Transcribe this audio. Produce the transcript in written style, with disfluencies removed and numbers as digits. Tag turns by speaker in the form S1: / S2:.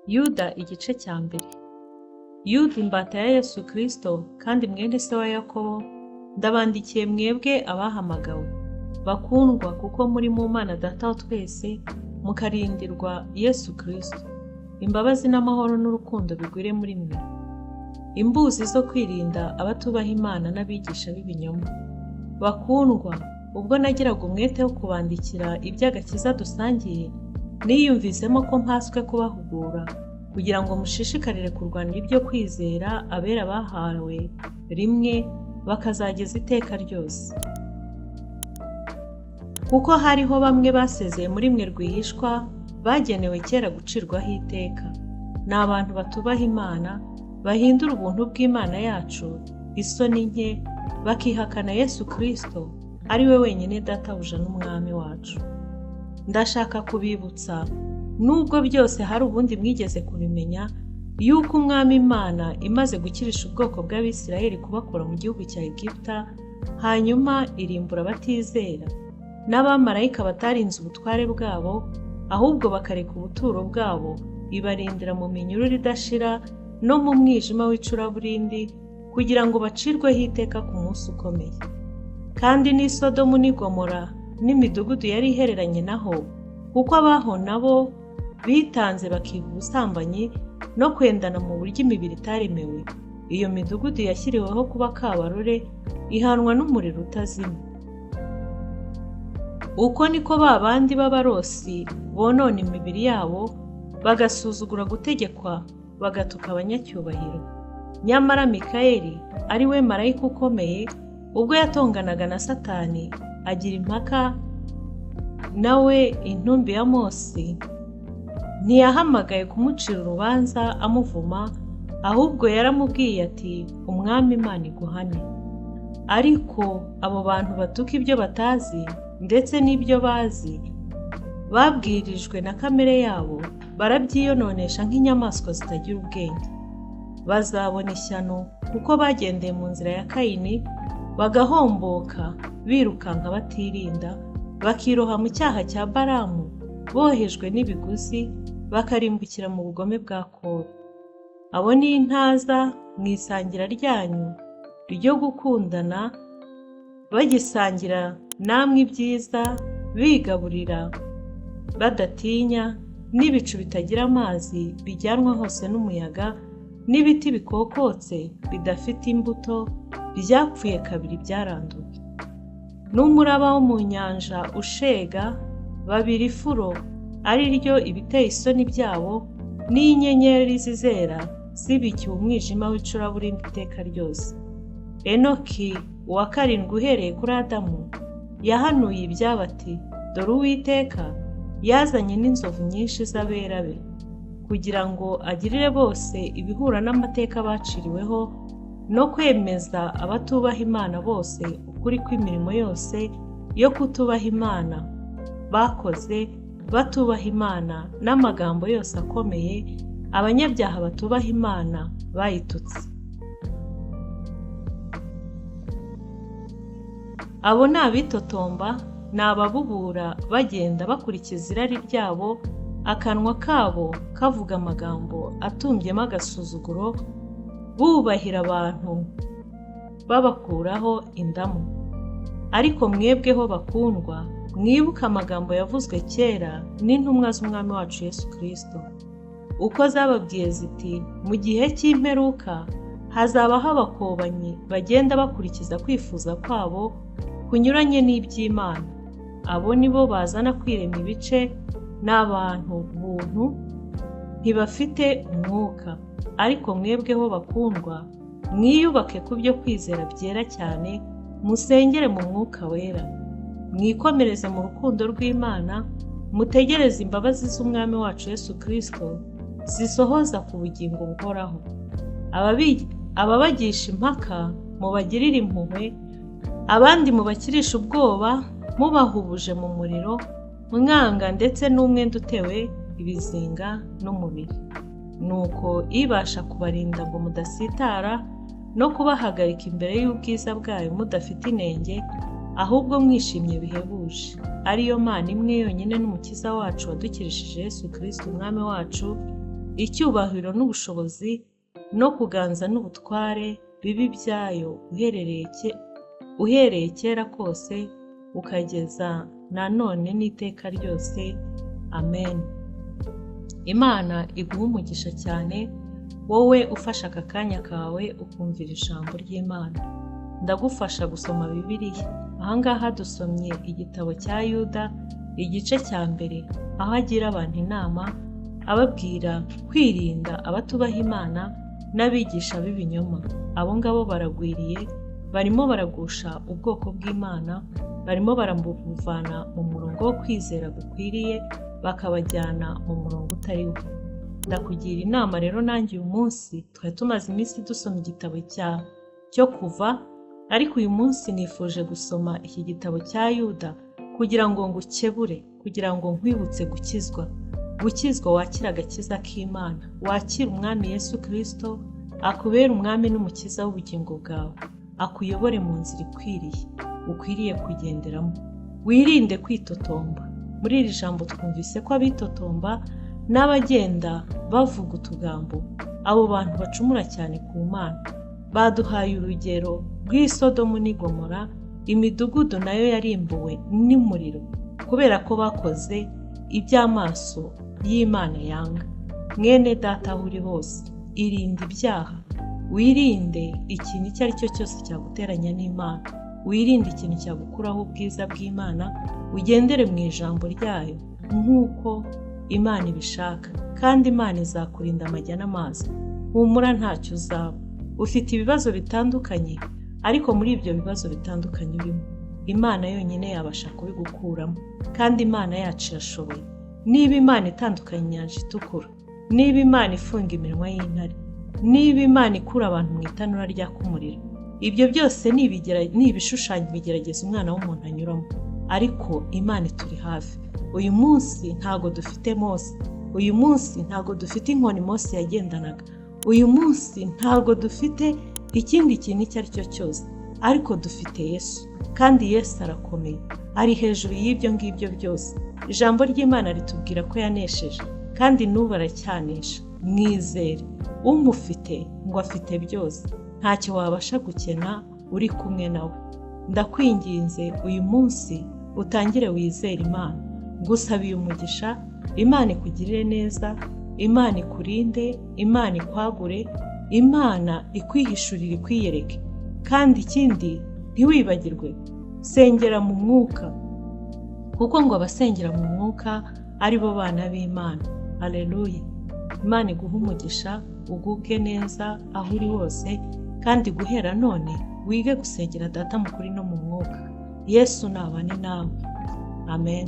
S1: Yuda igice cya mbere. Yuda imbata ya Yesu Kristo kandi mwene se wa Yakobo, ndabandikiye mwebwe abahamagawe, bakundwa kuko muri mu Mana Data wa twese, mukarindirwa Yesu Kristo. Imbabazi n'amahoro n'urukundo bigwire muri mwe. Imbuzi zo kwirinda abatubaha Imana n'abigisha b'ibinyoma. Bakundwa, ubwo nagiraga umwete wo kubandikira iby'agakiza dusangiye, niyumvisemo ko mpaswe kubahugura, kugira ngo mushishikarire kurwanira ibyo kwizera abera bahawe rimwe bakazageza iteka ryose. Kuko hariho bamwe basezeye muri mwe rwihishwa, bagenewe kera gucirwaho iteka. Ni abantu batubaha Imana, bahindura ubuntu bw'Imana yacu isoni nke, bakihakana Yesu Kristo, ari we wenyine Databuja n'Umwami wacu. Ndashaka kubibutsa, nubwo byose hari ubundi mwigeze kubimenya, yuko Umwami Imana imaze gukirisha ubwoko bw'Abisirayeli kubakura mu gihugu cya Egiputa, hanyuma irimbura abatizera, n'abamarayika batarinze ubutware bwabo, ahubwo bakareka ubuturo bwabo, ibarindira mu minyururu idashira no mu mwijima w'icuraburindi, kugira ngo bacirweho iteka ku munsi ukomeye. Kandi n'i Sodomu n'i Gomora n'imidugudu yari ihereranye naho, kuko abaho nabo bitanze bakiha ubusambanyi no kwendana mu buryo imibiri itaremewe, iyo midugudu yashyiriweho kuba kabarore, ihanwa n'umuriro utazima. Uko niko ba bandi b'abarosi bonona imibiri yabo, bagasuzugura gutegekwa, bagatuka abanyacyubahiro. Nyamara Mikayeli, ari we marayika ukomeye, ubwo yatonganaga na Satani agira impaka nawe intumbi ya Mose, ntiyahamagaye kumucira urubanza amuvuma, ahubwo yaramubwiye ati Umwami Imana iguhane. Ariko abo bantu batuka ibyo batazi ndetse n'ibyo bazi, babwirijwe na kamere yabo, barabyiyononesha nk'inyamaswa zitagira ubwenge. Bazabona ishyano kuko bagendeye mu nzira ya Kayini, bagahomboka birukanka batirinda, bakiroha mu cyaha cya Balamu, bohejwe n'ibiguzi, bakarimbukira mu bugome bwa Kora. Abo ni intaza mu isangira ryanyu ryo gukundana, bagisangira namwe ibyiza, bigaburira badatinya, n'ibicu bitagira amazi bijyanwa hose n'umuyaga, n'ibiti bikokotse bidafite imbuto, byapfuye kabiri byaranduwe. N'umuraba wo mu nyanja ushega, babira ifuro, ari ryo ibiteye isoni byabo, n'inyenyeri zizera zibikiwe umwijima w'icuraburindi iteka ryose. Enoki uwa karindwi uhereye kuri Adamu yahanuye ibyabo ati dore Uwiteka yazanye n'inzovu nyinshi z'abera be, kugira ngo agirire bose ibihura n'amateka baciriweho, no kwemeza abatubaha Imana bose ukuri kw'imirimo yose yo kutubaha Imana bakoze batubaha Imana, n'amagambo yose akomeye abanyabyaha batubaha Imana bayitutse. Abo ni abitotomba, ni ababubura bagenda bakurikiza irari ryabo, akanwa kabo kavuga amagambo atumbyemo agasuzuguro, bubahira abantu babakuraho indamu. Ariko mwebweho bakundwa, mwibuke amagambo yavuzwe kera n'intumwa z'Umwami wacu Yesu Kristo, uko zababwiye ziti mu gihe cy'imperuka hazabaho abakobanyi bagenda bakurikiza kwifuza kwabo kunyuranye n'iby'Imana. Abo ni bo bazana kwirema ibice, ni abantu buntu, ntibafite umwuka. Ariko mwebweho bakundwa, mwiyubake ku byo kwizera byera cyane, musengere mu mwuka wera, mwikomereze mu rukundo rw'Imana, mutegereze imbabazi z'Umwami wacu Yesu Kristo zisohoza ku bugingo buhoraho. Ababagisha impaka mubagirire impuhwe, abandi mubakirishe ubwoba, mubahubuje mu muriro, mwanga ndetse n'umwenda utewe ibizinga n'umubiri. Nuko ibasha kubarinda ngo mudasitara no kubahagarika imbere y'ubwiza bwayo mudafite inenge, ahubwo mwishimye bihebuje, ariyo Mana imwe yonyine n'Umukiza wacu wadukirishije Yesu Kristo Umwami wacu, Icyubahiro n'ubushobozi no kuganza n'ubutware bibe ibyayo uhereye kera kose ukageza na none n'iteka ryose. Amen. Imana iguhe umugisha cyane, wowe ufashe aka kanya kawe ukumvira ijambo ry'Imana. Ndagufasha gusoma Bibiliya. Ahangaha dusomye igitabo cya Yuda, igice cya mbere, aho agira abantu inama, ababwira kwirinda abatubaha Imana n'abigisha b'ibinyoma. Abo ngabo baragwiriye, barimo baragusha ubwoko bw'Imana, barimo barabuvana mu murongo wo kwizera gukwiriye, bakabajyana mu murongo utari wo. Ndakugira inama rero nanjye uyu munsi, twari tumaze iminsi dusoma igitabo cyo Kuva, ariko uyu munsi nifuje gusoma iki gitabo cya Yuda kugira ngo ngukebure, kugira ngo nkwibutse gukizwa. Gukizwa wakira agakiza k'Imana, wakira Umwami Yesu Kristo, akubere Umwami n'Umukiza w'ubugingo bwawe, akuyobore mu nzira ikwiriye, ukwiriye kugenderamo. Wirinde kwitotomba. Muri iri jambo twumvise ko abitotomba n'abagenda bavuga utugambo, abo bantu bacumura cyane ku Mana. Baduhaye urugero rw'i Sodomu n'i Gomora, imidugudu nayo yarimbuwe n'umuriro kubera ko bakoze iby'amaso y'Imana yanga. Mwene data, aho uri hose, irinde ibyaha, wirinde ikintu icyo ari cyo cyose cyaguteranya n'Imana, wirinde ikintu cyagukuraho ubwiza bw'Imana, ugendere mu ijambo ryayo nk'uko Imana ibishaka, kandi Imana izakurinda amajya n'amazi. Humura, ntacyo uzaba. Ufite ibibazo bitandukanye, ariko muri ibyo bibazo bitandukanye urimo, Imana yonyine yabasha kubigukuramo, kandi Imana yacu irashoboye. Niba Imana itandukanye inyanja itukura, niba Imana ifunga iminwa y'intare, niba Imana ikura abantu mu itanura ryaka umuriro, ibyo byose ni ibishushanyo bigerageza umwana w'umuntu anyuramo, ariko Imana ituri hafi. Uyu munsi ntago dufite Mose, uyu munsi ntago dufite inkoni Mose yagendanaga, uyu munsi ntago dufite ikindi kintu icyo ari cyo cyose, ariko dufite Yesu, kandi Yesu arakomeye, ari hejuru y'ibyo ngibyo byose. Ijambo ry'Imana ritubwira ko yanesheje, kandi n'ubu aracyanesha. Mwizere, umufite ngo afite byose, ntacyo wabasha gukena uri kumwe nawe. Ndakwinginze, uyu munsi utangire wizere Imana. Ngusabiye umugisha, Imana ikugirire neza, Imana ikurinde, Imana ikwagure, Imana ikwihishurire, ikwiyereke. Kandi ikindi, ntiwibagirwe sengera mu mwuka, kuko ngo abasengera mu mwuka ari bo bana b'Imana. Aleluya! Imana iguhe umugisha, ugubwe neza aho uri hose, kandi guhera none wige gusengera Data mu kuri no mu mwuka. Yesu nabane nawe. Amen.